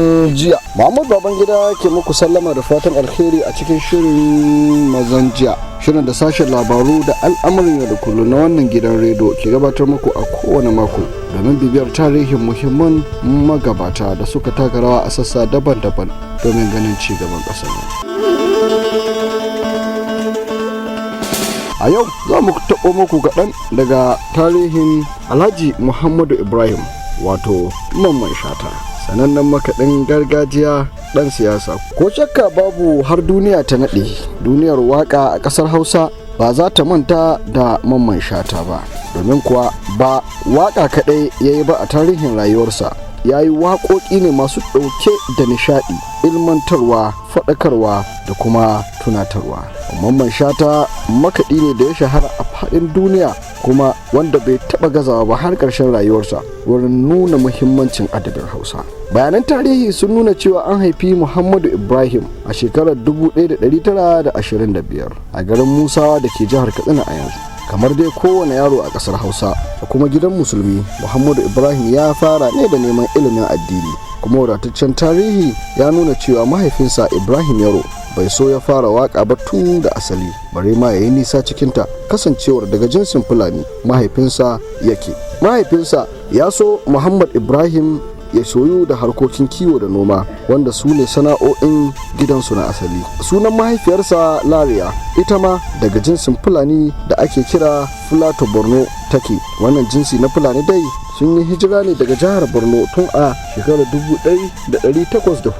Jiya. Muhammad Babangida ke muku sallama da fatan alheri a cikin shirin Mazan Jiya. Shirin da sashen labaru da al'amuran yau da kullum na wannan gidan rediyo ke gabatar muku a kowane mako domin bibiyar tarihin muhimman magabata da suka taka rawa a sassa daban-daban domin ganin ci gaban ƙasar nan. A yau za mu taɓo muku kaɗan daga tarihin Alhaji Muhammadu Ibrahim, wato Mamman Shata, sanannen makaɗin gargajiya, ɗan siyasa. Ko shakka babu, har duniya ta naɗe, duniyar waƙa a ƙasar Hausa ba za ta manta da Mamman Shata ba, domin kuwa ba waƙa kaɗai ya yi ba. A tarihin rayuwarsa ya yi waƙoƙi ne masu ɗauke da nishaɗi, ilmantarwa, faɗakarwa da kuma tunatarwa. Mamman Shata makaɗi ne da ya shahara a faɗin duniya, kuma wanda bai taɓa gazawa ba har ƙarshen rayuwarsa wurin nuna muhimmancin adabin Hausa. Bayanan tarihi sun nuna cewa an haifi Muhammadu Ibrahim a shekarar 1925 a garin Musawa da ke jihar Katsina a yanzu. Kamar dai kowane yaro a ƙasar Hausa da kuma gidan musulmi, Muhammadu Ibrahim ya fara ne da neman ilimin addini. Kuma wadataccen tarihi ya nuna cewa mahaifinsa Ibrahim Yaro bai so ya fara waka ba tun da asali, bare ma ya yi nisa cikinta, kasancewar daga jinsin Fulani mahaifinsa yake. Mahaifinsa ya so Muhammad Ibrahim ya soyu da harkokin kiwo da noma, wanda su ne sana'o'in gidansu na asali. Sunan mahaifiyarsa Lariya, ita ma daga jinsin Fulani da ake kira Fulato Borno take. Wannan jinsi na Fulani dai sun yi hijira ne daga jihar Borno tun a shekarar 1804,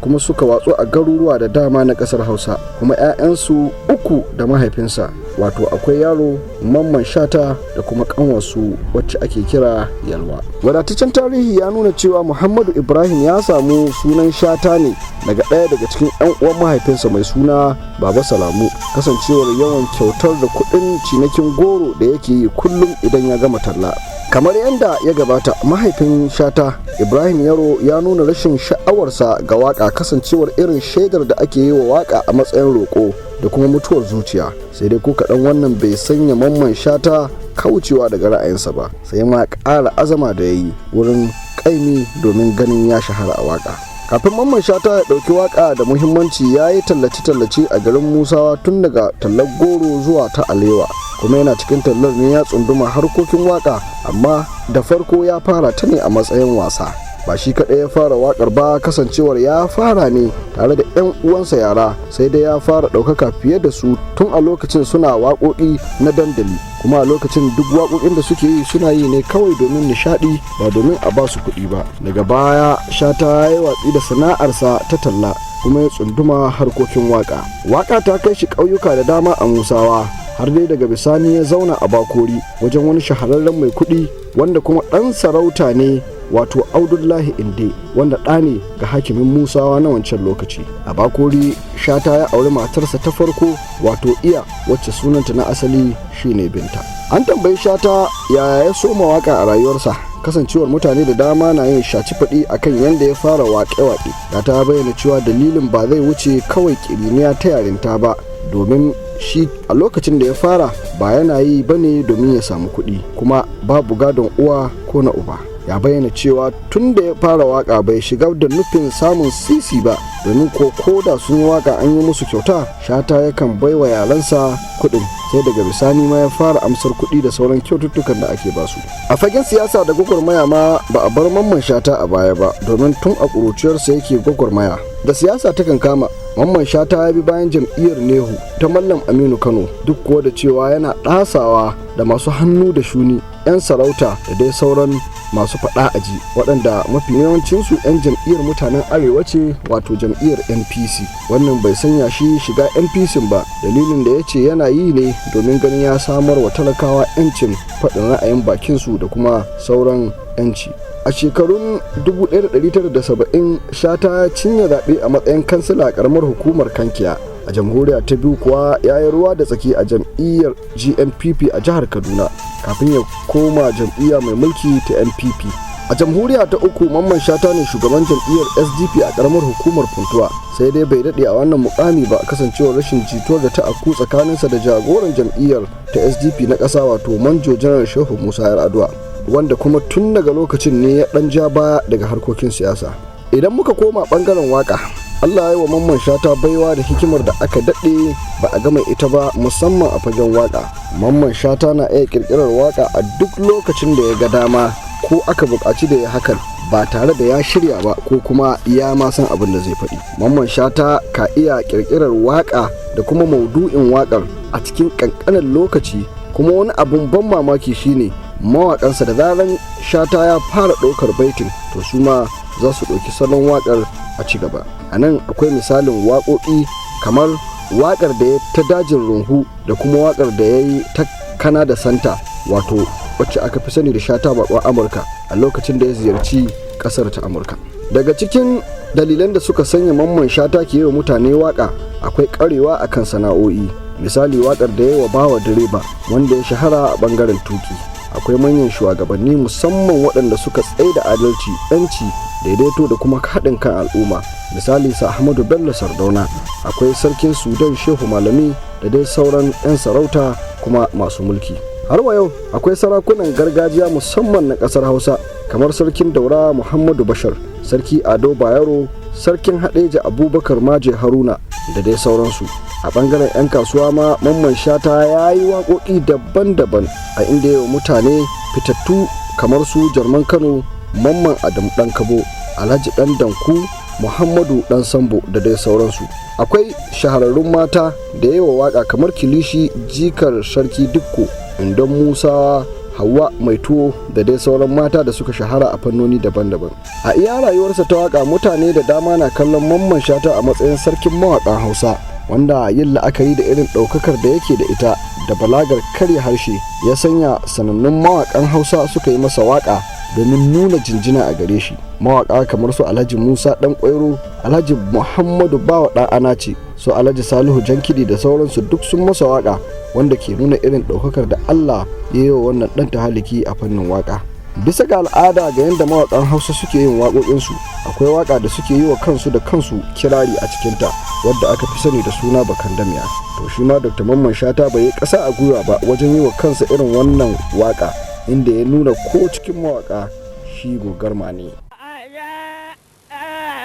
kuma suka watsu a garuruwa da dama na kasar Hausa. Kuma 'ya'yansu uku da mahaifinsa, wato akwai Yaro, Mamman Shata da kuma kanwarsu wacce ake kira Yalwa. Wadataccen tarihi ya nuna cewa Muhammadu Ibrahim ya samu sunan Shata ne daga ɗaya daga cikin 'yan uwan mahaifinsa mai suna Baba Salamu, kasancewar yawan kyautar da kuɗin cinikin goro da yake yi kullum idan ya gama talla. Kamar yadda ya gabata, mahaifin Shata, Ibrahim Yaro, ya nuna rashin sha'awarsa ga waka, kasancewar irin shaidar da ake yi wa waka a matsayin roƙo da kuma mutuwar zuciya. Sai dai ko kaɗan wannan bai sanya Mamman Shata kaucewa daga ra'ayinsa ba, sai ma ƙara azama da ya yi wurin ƙaimi domin ganin ya shahara a waka. Kafin Mamman Shata ya ɗauki waka da muhimmanci, ya yi tallace-tallace a garin Musawa, tun daga tallar goro zuwa ta alewa. Kuma yana cikin tallar ne ya tsunduma harkokin waka, amma da farko ya fara ta ne a matsayin wasa. Ba shi kaɗai ya fara wakar ba, kasancewar ya fara ne tare da 'yan uwansa yara, sai dai ya fara ɗaukaka fiye da su. Tun a lokacin suna waƙoƙi na dandali, kuma a lokacin duk waƙoƙin da suke yi suna yi ne kawai domin nishaɗi, ba domin a ba su kuɗi ba. Daga baya Shata ya yi watsi da sana'arsa ta talla kuma ya tsunduma harkokin waƙa. Waƙa ta kai shi ƙauyuka da dama a Musawa, har dai daga bisani ya zauna a Bakori wajen wani shahararren mai kuɗi, wanda kuma ɗan sarauta ne, wato Audullahi Inde, wanda ɗa ne ga hakimin Musawa na wancan lokaci. A Bakori Shata ya auri matarsa ta farko, wato Iya, wacce sunanta na asali shine Binta. An tambayi Shata yaya ya soma waka a rayuwarsa, kasancewar mutane da dama na yin shaci faɗi akan yadda ya fara waƙe-waƙe. Ta bayyana cewa dalilin ba zai wuce kawai ƙiriniya ta yarinta ba, domin shi a lokacin da ya fara ba yana yi bane domin ya samu kuɗi, kuma babu gadon uwa ko na uba. Ya bayyana cewa tun da ya fara waka bai shiga da nufin samun sisi ba, domin ko koda sun yi waka an yi musu kyauta, Shata yakan baiwa yaransa kuɗin. Sai daga bisani ma ya fara amsar kuɗi da sauran kyaututtukan da ake basu. A fagen siyasa da gwagwarmaya ma ba a bar Mamman Shata a baya ba, domin tun a ƙuruciyarsa yake gwagwarmaya. Da siyasa ta kama, Mamman Shata ya bi bayan jam'iyyar Nehu ta Mallam Aminu Kano, duk kuwa da cewa yana ɗasawa da masu hannu da shuni, 'yan sarauta da dai sauran masu faɗa aji, waɗanda mafi yawancinsu 'yan jam'iyyar Mutanen Arewa ce, wato jam'iyyar NPC. Wannan bai sanya shi shiga NPC ba, dalilin da ya ce yana yi ne domin ganin ya samar wa talakawa 'yancin faɗin ra'ayin bakinsu da kuma sauran 'yanci. A shekarun 1970 Shata ya cinye zaɓe a matsayin kansila a ƙaramar hukumar Kankiya. A jamhuriya ta biyu kuwa ya yi ruwa da tsaki a jam'iyyar GNPP a jihar Kaduna kafin ya koma jam'iyya mai mulki ta NPP. A jamhuriya ta uku, Mamman Shata ne shugaban jam'iyyar SDP a karamar hukumar Funtuwa. Sai dai bai daɗe a wannan mukami ba, kasancewar rashin jituwar da ta afku tsakaninsa da jagoran jam'iyyar ta SDP na ƙasa, wato Manjo Janar Shehu Musa Yar'adua, wanda kuma tun daga lokacin ne ya ɗan ja baya daga harkokin siyasa. Idan muka koma bangaren waka, Allah ya yi wa Mamman Shata baiwa da hikimar da aka daɗe ba a gama ita ba, musamman a fagen waka. Mamman Shata na iya ƙirƙirar waka a duk lokacin da ya ga dama ko aka buƙaci da ya hakan, ba tare da ya shirya ba ko kuma ya ma san abin da zai faɗi. Mamman Shata ka iya ƙirƙirar waka da kuma maudu'in wakar a cikin ƙanƙanin lokaci. Kuma wani abun ban mamaki shine mawaƙansa, da zaran Shata ya fara ɗaukar baitin, to su ma za su ɗauki salon waƙar a ci gaba. A nan akwai misalin waƙoƙi kamar waƙar da ya ta Dajin Runhu da kuma waƙar da ya yi ta Kana da Santa, wato wacce aka fi sani da Shata Bakon Amurka, a lokacin da ya ziyarci ƙasar ta Amurka. Daga cikin dalilan da suka sanya Mamman Shata ke yi wa mutane waƙa akwai ƙarewa akan sana'o'i, misali waƙar da ya wa Bawa Direba, wanda ya shahara a ɓangaren tuki. Akwai manyan shugabanni, musamman waɗanda suka tsaida adalci, 'yanci, daidaito da kuma haɗin kan al'umma, misali sa Ahmadu Bello Sardauna. Akwai Sarkin Sudan Shehu Malami da dai sauran 'yan sarauta kuma masu mulki. Har wa yau akwai sarakunan gargajiya, musamman na ƙasar Hausa, kamar Sarkin Daura Muhammadu Bashar, Sarki Ado Bayero, Sarkin Haɗeja Abubakar Maje Haruna da dai sauransu. A ɓangaren 'yan kasuwa ma, Mamman Shata ya yi waƙoƙi daban-daban, a inda yawa mutane fitattu kamar su Jarman Kano Mamman Adamu Ɗan Kabo, Alhaji Ɗan Danku, Muhammadu Ɗan Sambo da dai sauransu. Akwai shahararrun mata da yawa waka kamar Kilishi Jikar Sarki Dukko, Indon Musa, Hawa Mai Tuwo da dai sauran mata da suka shahara a fannoni daban-daban. A iya rayuwarsa ta waka, mutane da dama na kallon Mamman Shata a matsayin sarkin mawaƙan Hausa, wanda yin la'akari da irin ɗaukakar da yake da ita da balagar karya harshe ya sanya sanannun mawaƙan Hausa suka yi masa waƙa domin nuna jinjina a gare shi. Mawaƙa kamar su Alhaji Musa Ɗan Ƙwairo, Alhaji Muhammadu Bawa Ɗan Anace, su Alhaji Salihu Jankidi da sauransu duk sun masa waƙa, wanda ke nuna irin ɗaukakar da Allah ya yi wa wannan ɗan tahaliki a fannin waƙa. Bisa ga al'ada ga yadda mawaƙan Hausa suke yin waƙoƙinsu, akwai waƙa da suke yi wa kansu da kansu kirari a cikinta, wadda aka fi sani da suna Bakan Damiya. To shi ma Dr. Mamman Shata bai yi ƙasa a gwiwa ba wajen yi wa kansa irin wannan waƙa, inda ya nuna ko cikin mawaƙa shi gogarma ne.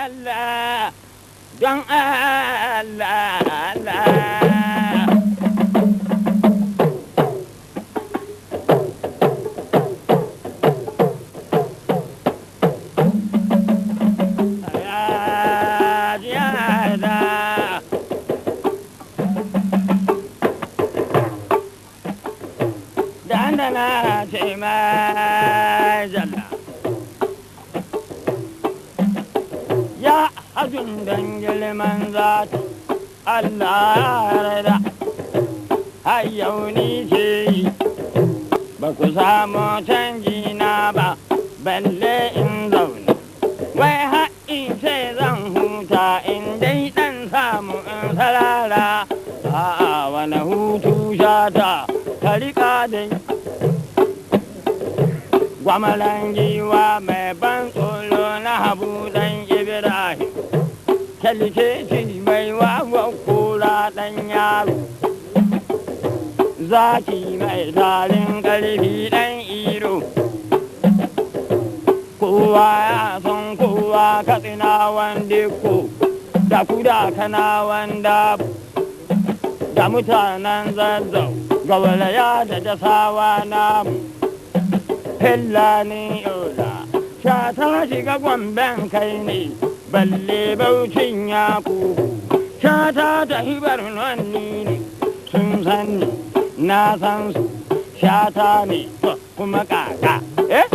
Allah, don Allah, Allah. Dandana ce mai jalla. Ya hajjun dan girman zata Allah ya rada, har yau ni ce yi, ba ku samu canji na ba, balle in zauna. Wai haƙi ce zan huta in dai ɗan samu in sarara, a'a, wani hutu shata ka riƙa dai. Gwamalan giwa mai ban tsoro na Habu ɗan Ibrahim, kyalkeci mai wawan kura ɗan yaro. Zaki mai tarin ƙarfi ɗan iro. Kowa ya san kowa, Katsina wanda ko da kuda kana wanda da mutanen Zazzau Gawalaya da Jasawa namu. Hillani Yola, sha ta shiga Gwamben kai ne, balle Baucin Yakubu, sha ta tafi Barnonni ne, sun san ni, na san su, shata ne, to kuma kaka, eh?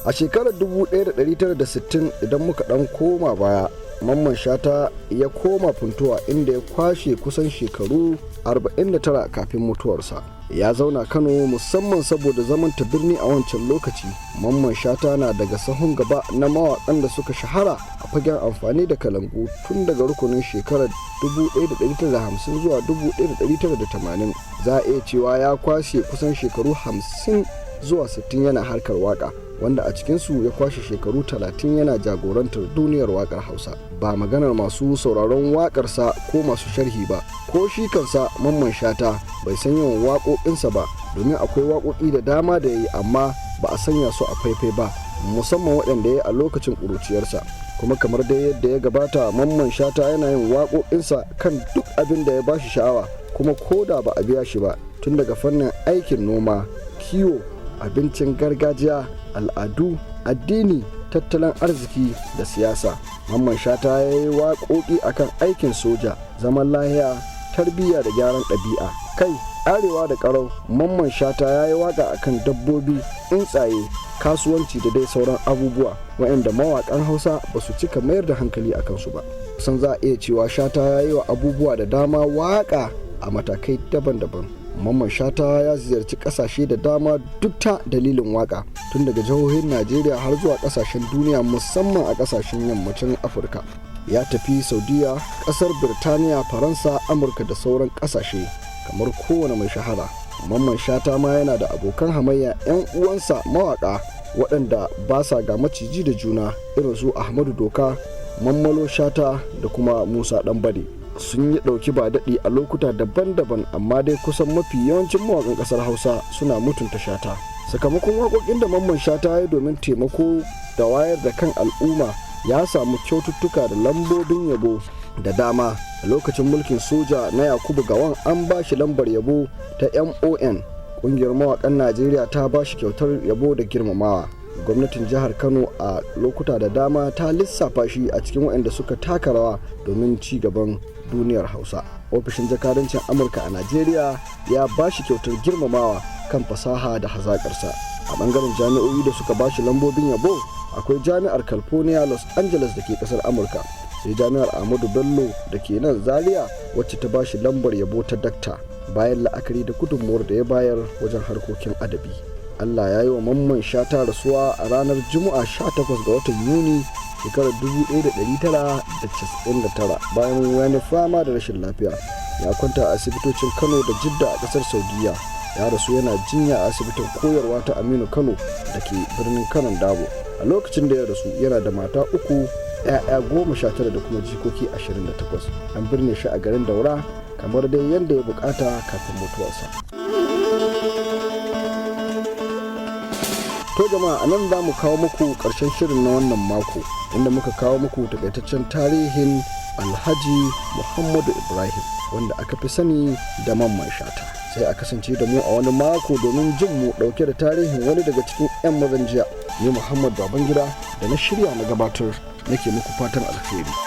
A shekarar 1960, idan muka dan koma baya, Mamman Shata ya koma Funtuwa, inda ya kwashe kusan shekaru 49 kafin mutuwarsa. Ya zauna Kano musamman saboda zaman ta birni a wancan lokaci. Mamman Shata na daga sahun gaba na mawaƙan da suka shahara a fagen amfani da kalangu tun daga rukunin shekarar 1950 zuwa 1980. Za a iya cewa ya kwashe kusan shekaru 50 zuwa 60 yana harkar waka. Wanda a cikinsu ya kwashe shekaru 30 yana jagorantar duniyar wakar Hausa. Ba maganar masu sauraron wakarsa ko masu sharhi ba, ko shi kansa Mamman Shata bai san yawan waƙoƙinsa ba, domin akwai waƙoƙi da dama da ya yi amma ba a sanya su a faifai ba, musamman waɗanda ya yi a lokacin ƙuruciyarsa. Kuma kamar dai yadda ya gabata, Mamman Shata yana yin waƙoƙinsa kan duk abin da ya bashi sha'awa, kuma ko da ba a biya shi ba, tun daga fannin aikin noma, kiwo, abincin gargajiya, al'adu, addini, tattalin arziki da siyasa. Mamman Shata ya yi waƙoƙi akan aikin soja, zaman lahiya, tarbiyya da gyaran ɗabi'a. Kai arewa da ƙarau, Mamman Shata ya yi waƙa akan dabbobi, tsuntsaye, kasuwanci da dai sauran abubuwa waɗanda mawaƙan Hausa ba su cika mayar da hankali a kansu ba. Kusan za a iya cewa Shata ya yi wa abubuwa da dama waƙa a matakai daban-daban. Mamman Shata ya ziyarci kasashe da dama duk ta dalilin waka, tun daga jihohin Najeriya har zuwa kasashen duniya, musamman a kasashen yammacin Afirka. Ya tafi Saudiya, kasar Birtaniya, Faransa, Amurka da sauran kasashe. Kamar kowane mai shahara, Mamman Shata ma yana da abokan hamayya, 'yan uwansa mawaka waɗanda ba sa ga maciji da juna, irin su Ahmadu Doka, Mammalo Shata da kuma Musa Ɗanbade. Sun yi ɗauki ba daɗi a lokuta daban-daban, amma dai kusan mafi yawancin mawaƙan ƙasar Hausa suna mutunta Shata. Sakamakon waƙoƙin da Mamman Shata ya yi domin taimako da wayar da kan al'umma, ya samu kyaututtuka da lambobin yabo da dama. A lokacin mulkin soja na Yakubu Gawan, an ba shi lambar yabo ta MON. Ƙungiyar mawaƙan Najeriya ta ba shi kyautar yabo da girmamawa. Gwamnatin jihar Kano a lokuta da dama ta lissafa shi a cikin waɗanda suka taka rawa domin ci gaban duniyar Hausa. Ofishin jakadancin Amurka a Najeriya ya ba shi kyautar girmamawa kan fasaha da hazaƙarsa. A ɓangaren jami'o'i da suka ba shi lambobin yabo, akwai Jami'ar California, Los Angeles da ke ƙasar Amurka, sai Jami'ar Ahmadu Bello da ke nan Zaria, wacce ta ba shi lambar yabo ta dakta bayan la'akari da gudunmuwar da ya bayar wajen harkokin adabi. Allah ya yi wa Mamman Shata rasuwa a ranar Juma'a 18 ga watan Yuni shekarar 1999 bayan wani fama da rashin lafiya. Ya kwanta a asibitocin Kano da Jidda a kasar Saudiya. Ya rasu yana jinya a asibitin koyarwa ta Aminu Kano da ke birnin Kanon Dabo. A lokacin da ya rasu yana da mata uku, 'ya'ya 19 da kuma jikoki 28. An birne shi a garin Daura kamar dai yadda ya bukata kafin mutuwarsa. To jama'a, anan za mu kawo muku ƙarshen shirin na wannan mako, inda muka kawo muku takaitaccen tarihin Alhaji Muhammadu Ibrahim, wanda aka fi sani da Mamman Shata. Sai a kasance da mu a wani mako domin jin mu ɗauke da tarihin wani daga cikin 'yan mazan jiya. Ni Muhammad Babangida da na shirya na gabatar nake muku fatan alheri.